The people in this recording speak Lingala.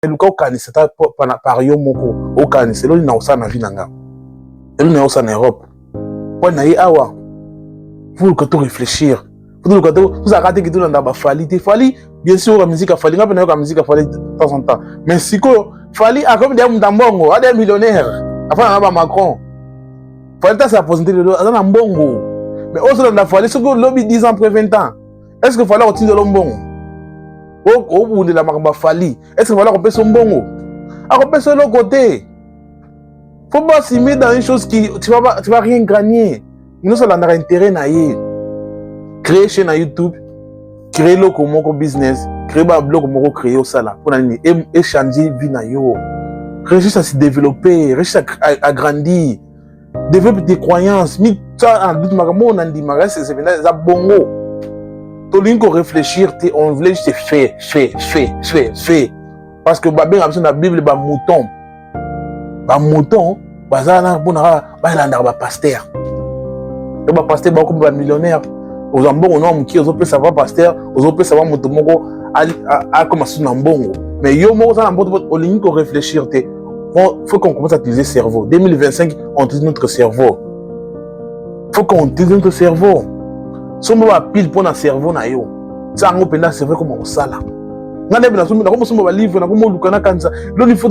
Luka okanisa ta par yo moko, okanisa eloni na kosala na vie na nga, eloni na kosala na Europe mpo na ye awa. Faut luka to réfléchir, faut luka to tozalaka te kitolanda baFally te. Fally, bien sûr, oyoka musique ya Fally, nga mpe nayoka musique ya Fally de temps en temps, mais sikoyo Fally akomi deya mutu ya mbongo, adeya millionnaire, afana na baMacron. Fally tasi apresente lelo, aza na mbongo, mais ozolanda Fally, soki olobi 10 ans après, 20 ans, est ce que Fally akotindela mbongo? Obundela makambo ya Fally, est ce que Fally akopesa mbongo? Akopesa eloko te. Faut pas s'immiscer dans une chose qui tu vas rien gagner. Nyonso alandaka intérêt na ye. Créer chaîne na YouTube, créer eloko moko, business, créer babiloko moko, créer, osala mpona nini? Échanger vie na yo, réussir à se développer, réussir à grandir, développer tes croyances, mitia en doute makambo oyo nandimaka, eza bongo. Tolingi koréfléchir te, on voulait juste faire, faire, faire, faire, faire, parce que babenga biso na Bible bamouton. Bamouton baza na mpona kaka balandaka bapasteur. To bapasteur bakomi bamillionnaire, ozwa mbongo na mokie, ozopesa ba pasteur, ozopesa ba moto moko akoma susu na mbongo, mais yo moko oza na mbongo, olingi koréfléchir te. Faut qu'on commence à utiliser cerveau. 2025, on utilise notre cerveau. Faut qu'on utilise notre cerveau. Somba bapile mpo na cerveau na yo, tia yango mpenza cerveau ekoma kosala. Nga nde nakoma osomba balivre, nakoma oluka, nakanisa loni. Faut